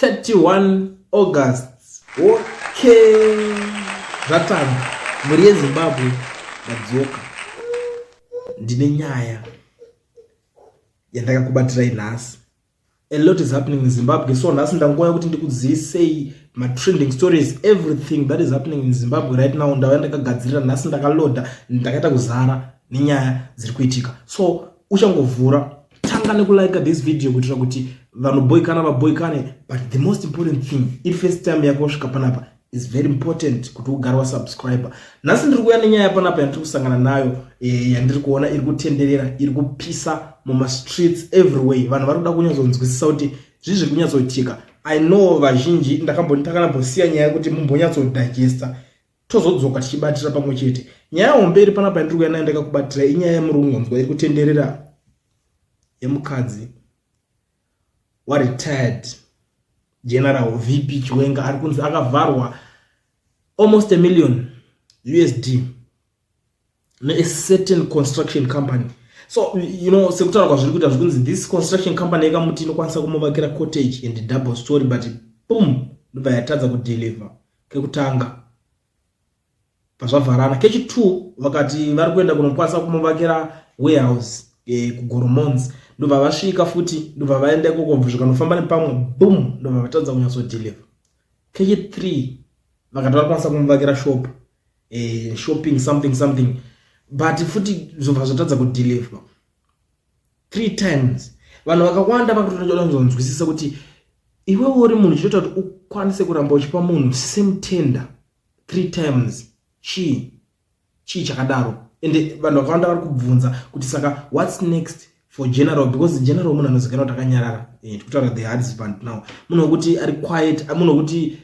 31 August. Okay, zvatanga. Mhuri yeZimbabwe ndadzoka. Ndine nyaya yandakakubatirai nhasi. A lot is happening in Zimbabwe, so nhasi ndanguva yekuti ndikuzivisei matrending stories, everything that is happening in Zimbabwe right now. Ndauya ndakagadzirira nhasi, ndakaloda, ndakaita kuzara nenyaya dziri kuitika. So uchangovhura, tanga nekulike this video kuitira kuti vanoboikana vaboikane. But the most important thing, iri first time yako kusvika panapa, is very important kuti ugare wasubscriber. Nhasi ndiri kuuya nenyaya panapa yandiri kusangana nayo, yandiri kuona iri kutenderera, iri kupisa mumastreets everywhere. Vanhu vari kuda kunyatsonzwisisa kuti zvii zviri kunyatsoitika. I know vazhinji ndakanambosiya nyaya yekuti mumbonyatsodigesta, tozodzoka tichibatira pamwe chete. Nyaya hombe iri panapa yandiri kuuya nayo, ndakakubatira inyaya yemurungonzwa iri kutenderera, yemukadzi waretired General VP Chiwenga ari kunzi akavharwa almost a million USD neacertain construction company. So sekutaura kwazviri kuita, zviri kunzi this construction company yakamuti inokwanisa kumuvakira cottage and double story, but boom, ndobva yatadza kudeliver kekutanga, pazvavharana. Kechi2 vakati vari kuenda kunokwanisa kumuvakira warehouse kuGoromonzi, ndobva vasvika futi, ndobva vaenda ikoko, zvikanofamba nepamwe, boom, ndobva vatadza kunyatsodeliver. Kechi3 vakati vari kukwanisa kumuvakira shop, shopping something something, but futi zvobva zvatadza kudeliver three times. Vanhu vakawanda vakutoda kuti iwewe uri munhu, chinoita kuti ukwanise kuramba uchipa munhu same tender three times chii? Chii chakadaro? Ende vanhu vakawanda vari kubvunza kuti saka what's next for General? Because General munhu anozikanwa kuti akanyarara. Tikutaura the husband now, munhu wekuti ari quiet, munhu wekuti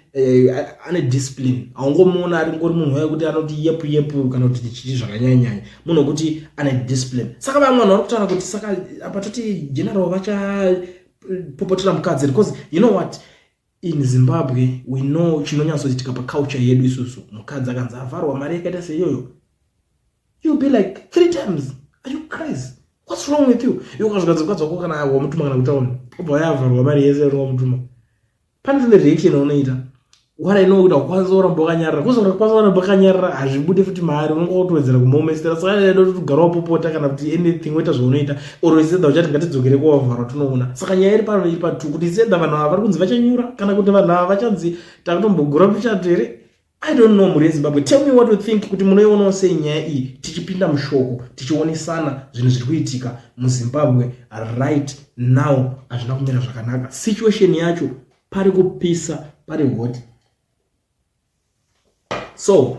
ane discipline. Haungomuona ari ngori munhu wekuti anoti yepu yepu kana kuti chii zvakanyanyanya. Munhu wekuti ane discipline. Saka vamwe vanhu vari kutaura kuti saka apa toti General vachapopotera mukadzi, because you know what, in Zimbabwe we know chinonyatsoitika paculture yedu isusu. Mukadzi akanzi avharwa mari yakaita seiyoyo, you'll be like, "Three times? Are you crazy? What's wrong with you?" Iwe ukazvikanzi mukadzi wako kana wamutuma kana kutauni, obva wayavharwa mari yese wamutuma, pane tine reaction unoita. What I know kuti haukwanisa kuramba wakanyarara, kuzi ukakwanisa kuramba wakanyarara hazvibude futi mari, unonga kutowedzera kumomesera. Saka ida kuti ugara wapopota kana kuti anything, woita zvaunoita, or isedha uchati ngatidzokere kwavavharwa tinoona. Saka nyaya iri pano iri patu kuti isedha vanhu ava vari kunzi vachanyura kana kuti vanhu ava vachanzi takutombogura muchato here? I don't know. Mhuri yeZimbabwe, tell me what you think, kuti munoionawo sei nyaya iyi, tichipinda mushoko, tichionesana zvinhu zviri kuitika muZimbabwe right now. Hazvina kumira zvakanaka situation yacho, pari kupisa, pari hot. So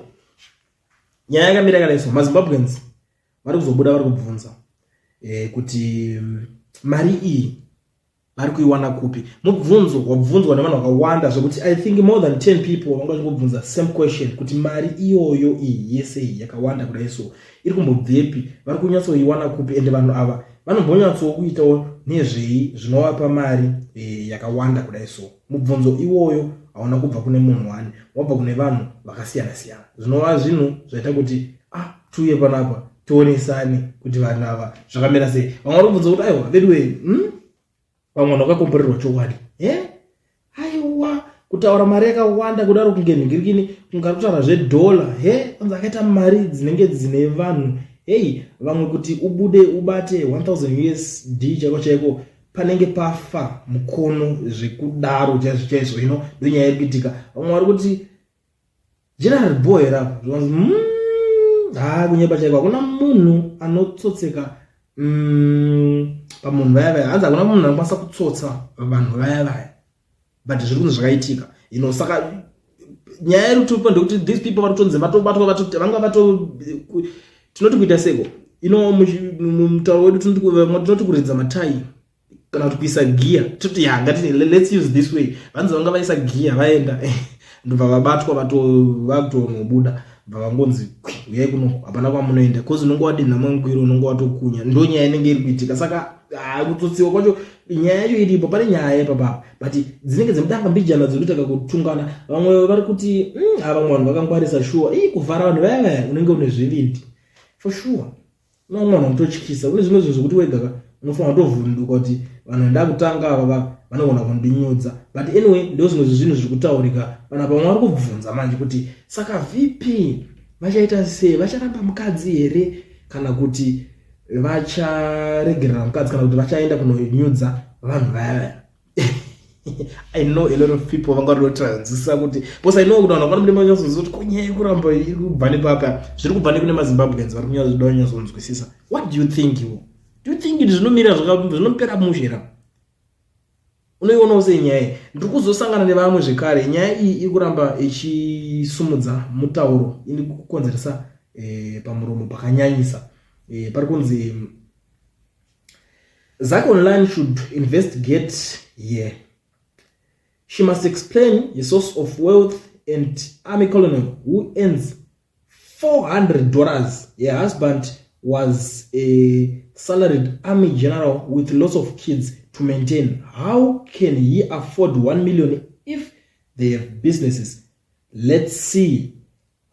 nyaya yakamira yakadai. So maZimbabweans vari kuzobuda, vari kubvunza kuti mari iyi vari kuiwana kupi. Mubvunzo wabvunzwa nevanhu vakawanda zvekuti I think more than 10 people vanga vachingobvunza same question, kuti mari iyoyo iyi yese iyi yakawanda kudai so iri kumbobvepi? Vari kunyatsoiwana kupi? Ende vanhu ava vanombonyatsokuitawo nezvei zvinovapa mari yakawanda kudai so? Mubvunzo iwoyo hauna kubva kune munhu wani, wabva kune vanhu vakasiyana siyana, zvinova zvinhu zvaita kuti tiuye panapa tionesane kuti vanhu ava zvakamira sei. Vamwe vari kubvunza kuti aiwa veduwe, Vamwe vanhu vakakomborerwa chokwadi. Aiwa, kutaura mari yakawanda kudaro kunge nhingirikini, kunge ari kutaura zvedhola. He, anzi akaita mari dzinenge dzine vanhu. Hei, vamwe kuti ubude ubate 1000 USD chaiko chaiko, panenge pafa mukono zvekudaro chaizvo chaizvo. Ino ndonyaya iri kuitika. Vamwe vari kuti General boy here apa? Zvikanzi, ha, kunyepa chaiko, hakuna munhu anotsotseka pamunhu vaya vaya. Hanzi hakuna munhu anokwanisa kutsotsa vanhu vaya vaya, but zviri kunzi zvakaitika. Saka nyaya iri kutopa ndekuti these people vari kutonzi vatobatwa, vanga vato tinoti kuita seko mumutauro wedu tinoti kuridza matai kana kuti kuisa giya. Toti ya, ngati let's use this way. Vanzi vanga vaisa giya, vaenda, ndobva vabatwa, vakutonobuda, bva vangonzi, "Uyai kuno, hapana kwamunoenda," 'cause unonge wadinha mangwiro, unonge watokunya. Ndo nyaya inenge iri kuitika. Saka kutsotsiwa kwacho, nyaya yacho iripo, pane nyaya ipapapa, but dzinenge dzemudanga mbijana dziri kuita kakutungana. Vamwe vari kuti, vamwe vanhu vakangwarisa shuwa. Ii, kuvhara vanhu vaya vaya, unenge une zvivindi for sure. Unomwe vanhu vanototyisa. Kune zvimwe zvinhu zvokuti wega ka unofanira kutovhunduka kuti vanhu ndakutanga ava. vanogona kundinyudza but anyway ndo zvimwe zvezvinhu zviri kutaurika panapa. Vamwe vari kubvunza manje kuti saka VP vachaita sei, vacharamba mukadzi here kana kuti vacharegerera mukadzi kana kuti vachaenda kunonyudza vanhu vaya? I know a lot of people vanga vari kuti, because I know kuti vanhu vakana mune kuti ko nyaya yekuramba iri kubva nepapa, zviri kubva nekune maZimbabweans vari kunyatsoda kunyatsonzwisisa. What do you think iwo? Do you think kuti zvinomira, zvinopera mushe here? Unoionawo sei nyaya iyi? Ndiri kuzosangana nevamwe zvekare. Nyaya iyi iri kuramba ichisumudza mutauro, iri kukonzeresa pamuromo pakanyanyisa. Pari kunzi Zac Online should investigate here. She must explain the source of wealth, and army colonel who earns $400. Her husband was a salaried army general with lots of kids to maintain. How can he afford 1 million if they have businesses? Let's see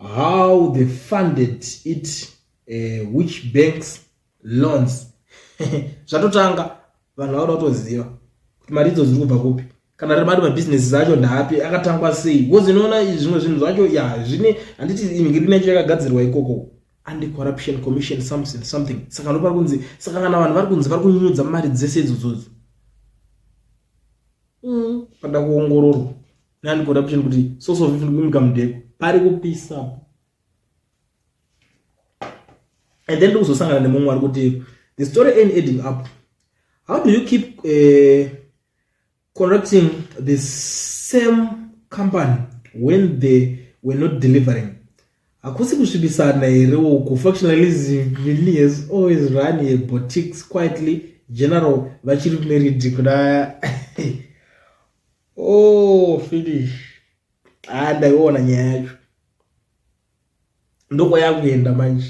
how they funded it, which banks, loans. Zvatotanga, vanhu vauda kutoziva kuti mari idzo dziri kubva kupi, kana ri mari, mabhizinesi acho ndaapi, akatangwa sei, because inoona zvimwe zvinhu zvacho ya zvine, handiti ingirina yacho yakagadzirwa ikoko, Anti-Corruption Commission, something something. Saka ndopari kunzi, saka kana vanhu vari kunzi vari kunyudza mari dzese idzodzodzo, pada kuongororwa neanti-corruption kuti source of income ndeko pari kupisa. And then ndikuzosangana nemumwe ari kuti the story ain't adding up. How do you keep contracting the same company when they were not delivering? Hakusi kusvibisana here uku? Factionalism has always run her boutiques quietly. General vachiri married kuna, oh, finish. Ah, ndaiona nyaya yacho ndokwayakuenda manje.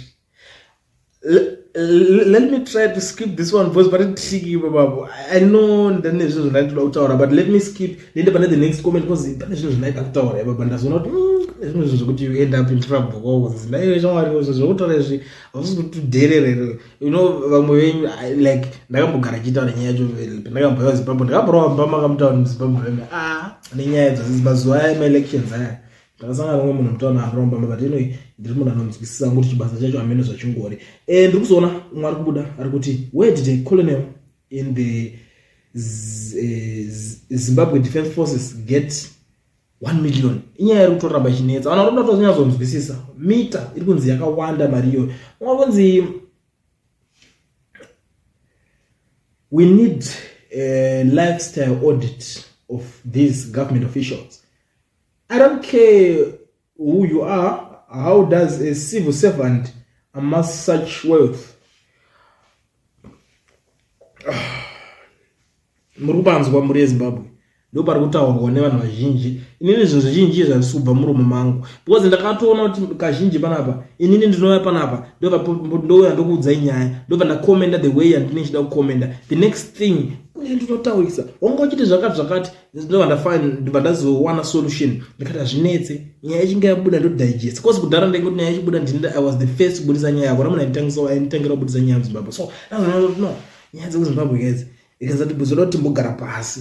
Let me try to skip this one because pari tricky ipapapo. I know ndane zvinhu zvandaitoda kutaura, but let me skip, ndiende pane the next comment, because pane zvinhu zvandaida kutaura ipapa. Ndazoona kuti pane zvimwe zvinhu zvekuti you end up in trouble kwakunzi naiwe shamwari, zvinhu zvekutaura izvi hausi kutudherera here? You know vamwe venyu, like ndakambogara chiitaura nyaya yacho pandakambouya Zimbabwe, ndakamborova mbama kamutauni muZimbabwe veme, ah, nenyaya idzodzidzi. Mazuva aya maelections aya, ndakasangana nomwe munhu mutauni anoromba, but anyway ndiri munhu anonzwisisa kuti chibasa chacho hamene zvachingori. Ndiri kuzoona umwe ari kubuda ari kuti where did a colonel in the Zimbabwe Defence Forces get 1 million? Inyaya iri kutoramba ichinetsa vanhu vari kuda kutozonyatsonzwisisa. Mita iri kunzi yakawanda mari iyoyo. Umwe ari kunzi we need a lifestyle audit of these government officials. I don't care who you are. How does a civil servant amass such wealth? Muri kupanzwa, muri yeZimbabwe, ndo pari kutaurwa nevanhu vazhinji. Inini zvinhu zvizhinji zvandisi kubva muromo mangu because ndakatoona kuti kazhinji panapa inini ndinouya panapa, ndouya ndokuudzai nyaya, ndobva ndakomenda the way yandine chida kukomenda. The next thing kune ndinotaurisa, wanga uchiti zvakati zvakati, ndobva ndazowana solution. Ndikati hazvinetse, nyaya ichinge yabuda ndodigest, because kudhara ndaingoti nyaya ichibuda ndini, I was the first kubudisa nyaya yako namuna ainditangira kubudisa nyaya muZimbabwe. So ndazoona kuti no, nyaya dzekuZimbabwe guys, ikazati buzoda kuti timbogara pasi,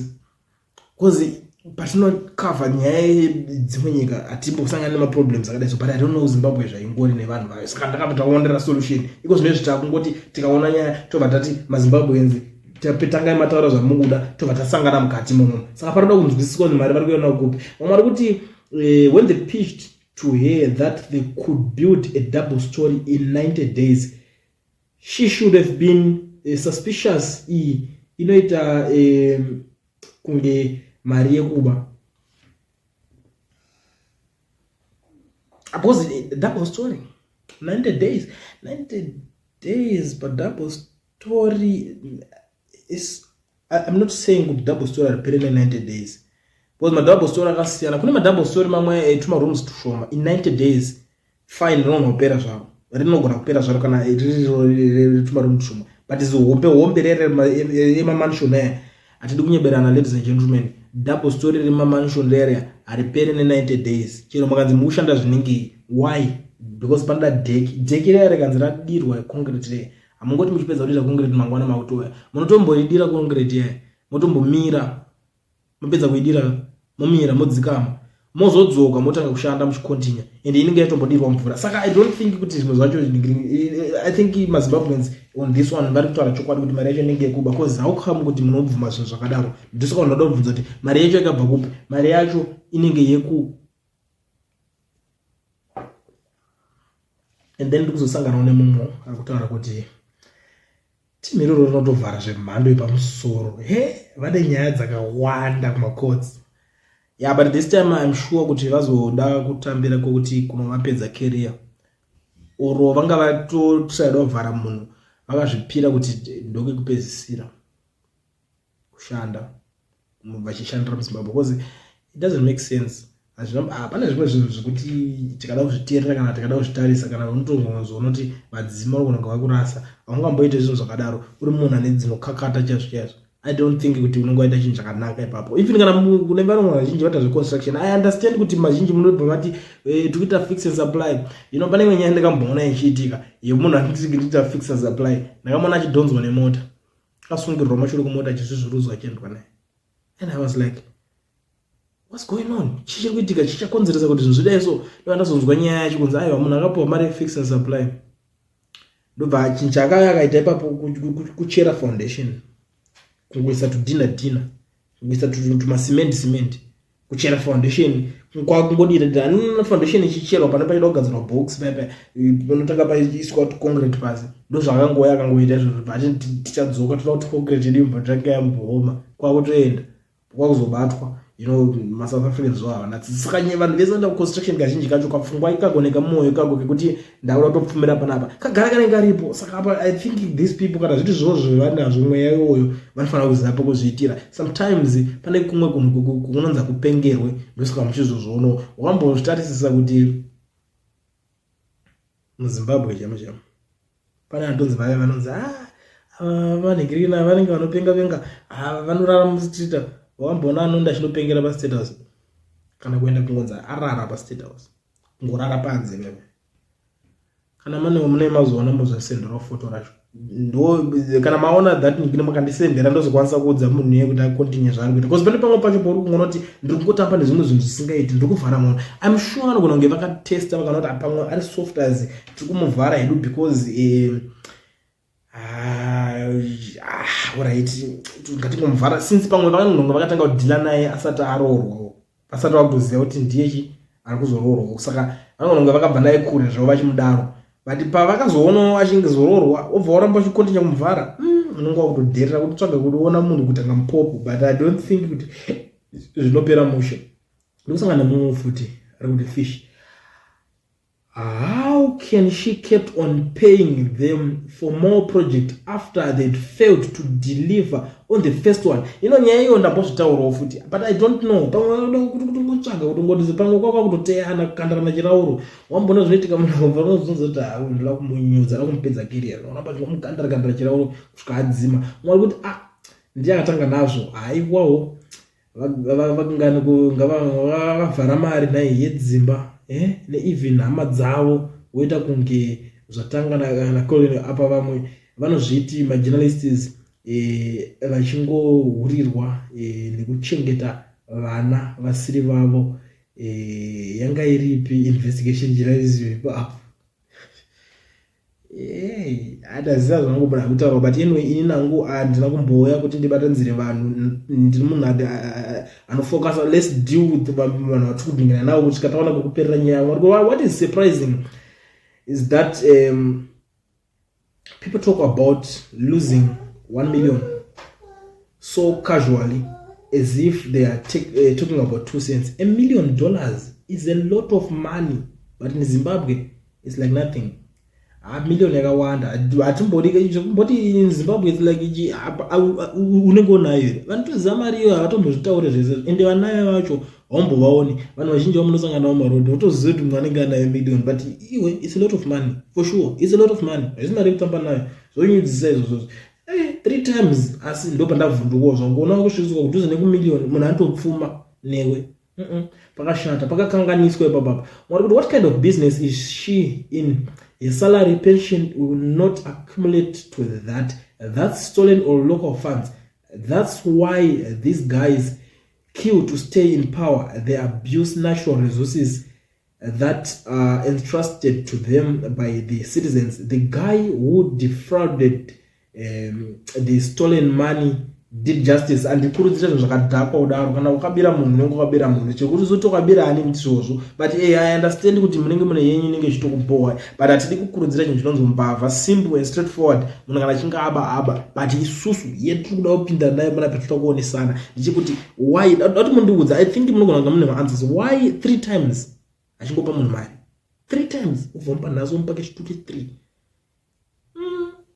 because patinokavha nyaya yedzimwe nyika hatimbosangana nemaproblems akadai so. But I don't know Zimbabwe zvaingori nevanhu vayo. Saka ndakabva taondera solution iko zvino takungoti tikaona nyaya tobva tati maZimbabweans tangai mataura zvamukuda, tobva tasangana mukati momo. Saka panoda kunzwisiswa kuti mari vari kuiona kupi. Vamwe vari kuti when they pitched to her that they could build a double story in 90 days, she should have been suspicious. Iyi inoita kunge mari yekuba, because double story 90 days, 90 days, but double story is, I'm not saying kuti double story haripere ne90 days, because madouble story akasiyana. Kune madouble story mamwe etumarooms tushoma, in 90 days fine, rinogona kupera zvaro, rinogona kupera zvaro kana riri tumaroom tushoma, but zihombe hombe rere emamansion aya, hatidi kunyeberana, ladies and gentlemen, double story remamansion rere hariperi ne90 days chero makanzi mukushanda zvinenge. Why? Because panoda deck. Deck raya rikanzi radirwa concrete reye, hamungoti muchipedza kuita concrete mangwana makutoya, munotomboidira concrete yaya, motombomira. Mapedza kuidira, momira, modzikama, mozodzoka, motanga kushanda muchikontinya, and inenge yatombodirwa mvura. Saka I don't think kuti zvimwe zvacho, I think maZimbabweans on this one vari kutaura chokwadi kuti mari yacho inenge yekuba, 'cause how come kuti munobvuma zvinhu zvakadaro? Ndosaka vanhu vada kubvunza kuti mari yacho yakabva kupi. Mari yacho inenge yeku. And then ndikuzosanganawo nemumwe ari kutaura kuti team iroro rinotovhara zvemhando yepamusoro. He, vane nyaya dzakawanda kumacourts. Yeah, but this time I'm sure kuti vazoda kutambira kwokuti kunovapedza career, or vanga vatotraida kuvhara munhu, vakazvipira kuti ndokekupedzisira kushanda vachishandira muZimbabwe, because it doesn't make sense. Ah, pane zvimwe zvinhu zvekuti tikada kuzviteerera kana tikada kuzvitarisa, kana unotongozoona kuti vadzima uri kunonga vakurasa. Haungamboite zvinhu zvakadaro uri munhu ane dzinokakata chaizvo chaizvo. I don't think kuti unenge waita chinhu chakanaka ipapo. Even kana kune vamwe vazhinji vaita zveconstruction, I understand kuti mazhinji munobva mati tikuita fix and supply. Pane imwe nyaya ndakamboona ichiitika yemunhu anoti ndikuita fix and supply. Ndakamuona achidhonzwa nemota, akasungirirwa mashure kumota, achizvizvurudzwa, achiendwa naye, and I was like, "What's going on? Chii chiri kuitika? Chichakonzeresa kuti zvinhu zvidai?" So ndobva ndazonzwa nyaya yacho kunzi aiwa, munhu akapiwa mari yefix and supply, ndobva chinhu chaakauya akaita ipapo kuchera foundation, kungoisa tudhina dhina, kungoisa tumasimende simende, kuchera foundation, kwakungodira dira foundation ichicherwa pane pachida kugadzirwa box paipa, panotanga paiswa concrete pasi. Ndo zvakangouya, akangoita izvozvo, bati tichadzoka, toda kuti concrete yedu imbva tange yambooma, kwakutoenda, kwakuzobatwa. MaSouth Africans zvo havana tsitsi. Saka vanhu vese vanoenda kuconstruction kazhinji kacho kapfungwa ikako nekamwoyo kako kekuti ndakuda kutopfumira panapa kagara kanenge karipo. Saka apa I think these people, kana zviti zvozvo vanazvo mweya iwoyo, vanofanira kuziva pekuzviitira. Sometimes pane kumwe kunhu kunonza kupengerwe. Ndosaka muchizozviono wakambozvitarisisa kuti muZimbabwe chamo chamo pane anotonzi vaya vanonzi ah, vanhingirina vanenge vanopenga penga, ah, vanorara mustreet. Wakamboona anonda achinopengera pastate house, kana kuenda kungonzi arara pastate house, kungorara panze pepe? Kana manewo mune mazoona, muzosenderawo foto racho. Ndo kana maona that ningine makandisendera, ndozokwanisa kuudza munhu iye kuti akontinue zvaari kuita, because pane pamwe pacho pauri kungoona kuti ndiri kungotamba nezvimwe zvinhu zvisingaiti, ndiri kuvhara munhu. I'm sure vanogona kunge vakatesta, vakaona kuti pamwe ari soft, as tiri kumuvhara hedu because alright, ngatingomuvhara, since pamwe vakanonga vakatanga kudhila naye asati aroorwawo, asati vakutoziva kuti ndiyechi ari kuzoroorwawo. Saka vanonga vakabva naye kure zvavo vachimudaro, but pavakazoonawo achingezoroorwa, obva waramba uchikontinya kumuvhara, unonge wakutodherera kutsvaga kuona munhu kuti anga mupopo. But I don't think kuti zvinopera mushe. Ndikusangana nemumwe futi ari kuti fish, how can she kept on paying them for more project after they'd failed to deliver on the first one? Ino nyaya iyo ndambozvitaurawo futi, but I don't know, pamwe kutongotsvaga kutongoti pamwe kwakwa kutoteyana, kukandarana chirauro. Wambona zvinoitika, munhu abva unozonza kuti ha, ndoda kumunyudza, da kumupedza career, unoramba chimukandira kandira chirauro kusvika adzima. Mwari kuti ah, ndiye akatanga nazvo. Haiwawo, vavhara mari nhai yedzimba neeven hama dzavo, voita kunge zvatanga nacolonel. Apa vamwe vanozviti majournalists vachingohurirwa nekuchengeta vana vasiri vavo. Yanga iripi investigation journalism ipapo? Handaziva zvangu bra kutaura, but anyway, ini nangu handina kumbouya kuti ndibatanidzire vanhu. Ndiri munhu anofocusa. Let's deal with vanhu vatiri kudhingana navo kusvika taona kwekuperera nyaya. What is surprising is that people talk about losing 1 million so casually, as if they are talking about 2 cents. $1 million is a lot of money, but in Zimbabwe it's like nothing. Ah, million yakawanda, hatimbodi kumboti in Zimbabwe it's like unenge unayo here? Vanotoziva mari iyo havatombozvitaure zvese, ende vanayo vacho haumbovaoni. Vanhu vazhinji vamunosangana navo marodhi, wotoziva kuti mumwe anenge anayo million, but iwe, it's a lot of money for sure. It's a lot of money, haisi mari yekutamba nayo. Zvonyudzisa izvozvozvo three times, asi ndo pandavhundukawo zvangu ona kusvitswa kudhuze nekumillion, munhu anotopfuma newe. Pakashata, pakakanganiswa ipapapa. Mwari kuti what kind of business is she in? Her salary, pension will not accumulate to that. That's stolen or local funds. That's why these guys Kill to stay in power, they abuse natural resources that are entrusted to them by the citizens. The guy who defrauded the stolen money did justice. Andikurudzira zvinhu zvakadhakwa kudaro. Kana ukabira munhu, unenge wakabira munhu, chekuti uzoti wakabira ani ndizvozvo. But I understand kuti munenge mune yenyu inenge ichitokubhowa, but hatidi kukurudzira chinhu chinonzi mbavha. Simple and straightforward, munhu kana achinge aba, aba. But isusu yetiri kuda kupinda nayo pana patinoda kuonesana ndichekuti why dati mundiudza. I think munogona kunge mune maanswers. Why three times achingopa munhu mari? Three times, ubva mupa nhasi, womupa kechi two, kechi three.